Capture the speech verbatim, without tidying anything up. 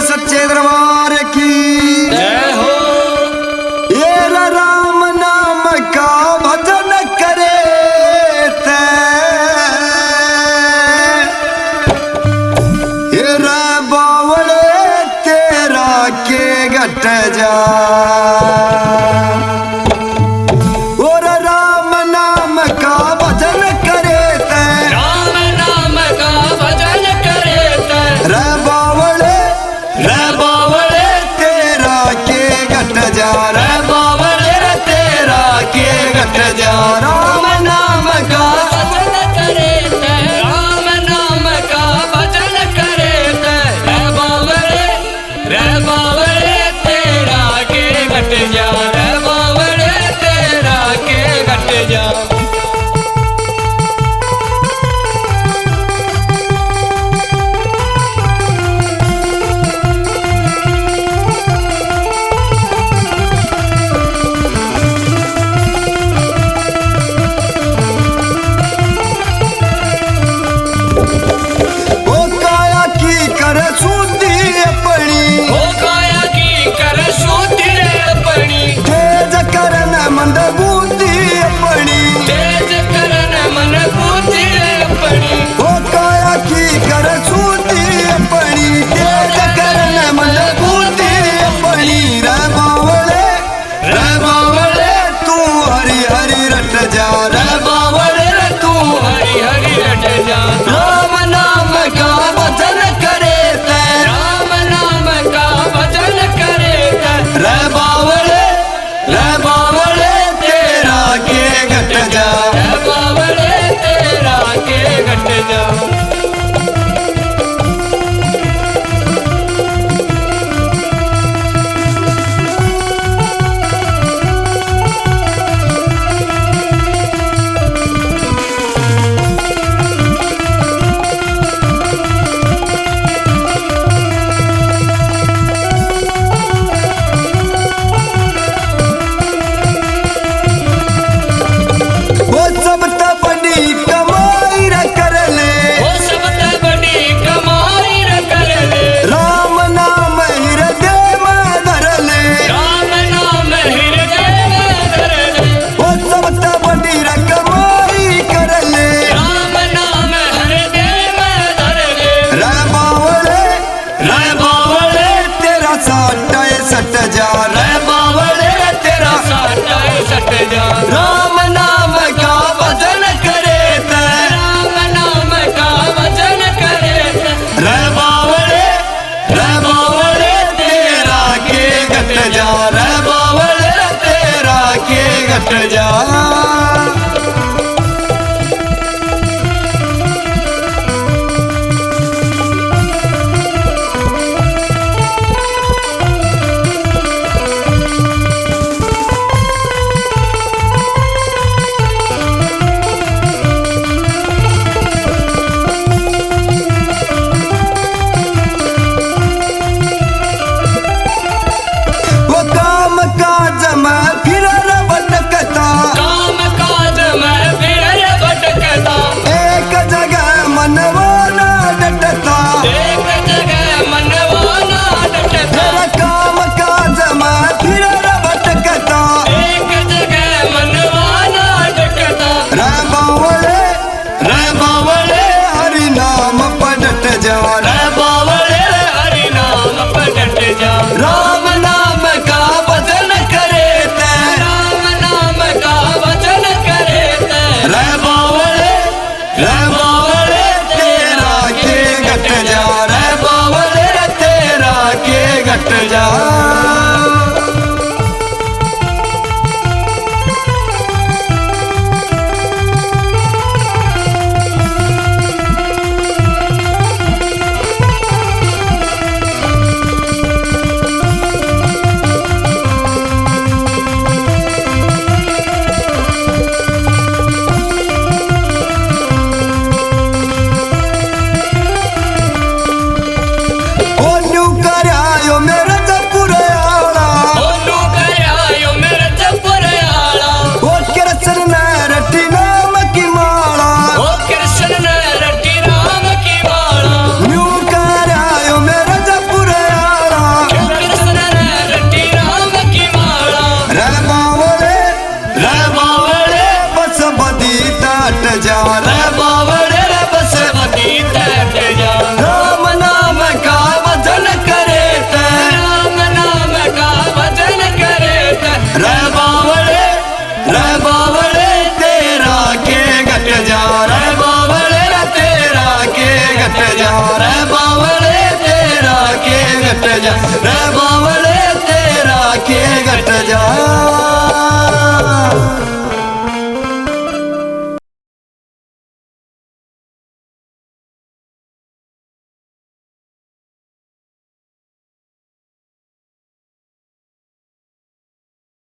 सच्चे दरबार की जय हो। ये रे राम नाम का भजन करे तै, ये रे बावले तेरा के घट जा। और राम नाम का भजन करे तै, राम नाम का भजन करे तै, रे बावले, रे बावले तेरा के घट जा, रे बावले रे तेरा के घट जा। राम नाम का भजन करे तै, राम नाम का भजन करे तै, रे बावले, रे बावले तेरा के घट जा, रे बावले तेरा के घट जा। ओ काया की कर शुद्धि अपनी, ओ काया की कर शुद्धि अपनी, तेज करन मन बुद्धि अपनी, तेज करन मन बुद्धि अपनी। ओ काया की कर शुद्धि अपनी, तेज करन मन बुद्धि अपनी। रे बावले, रे बावले तू हरि हरि रट जा, रे बावले रे तू हरि हरि रट जा। राम नाम का भजन करे तै, राम नाम का भजन करे तै, रे बावले, रे बावले तेरा के घट जा, रे बावले तेरा के घट जा। रे बावले तेरा के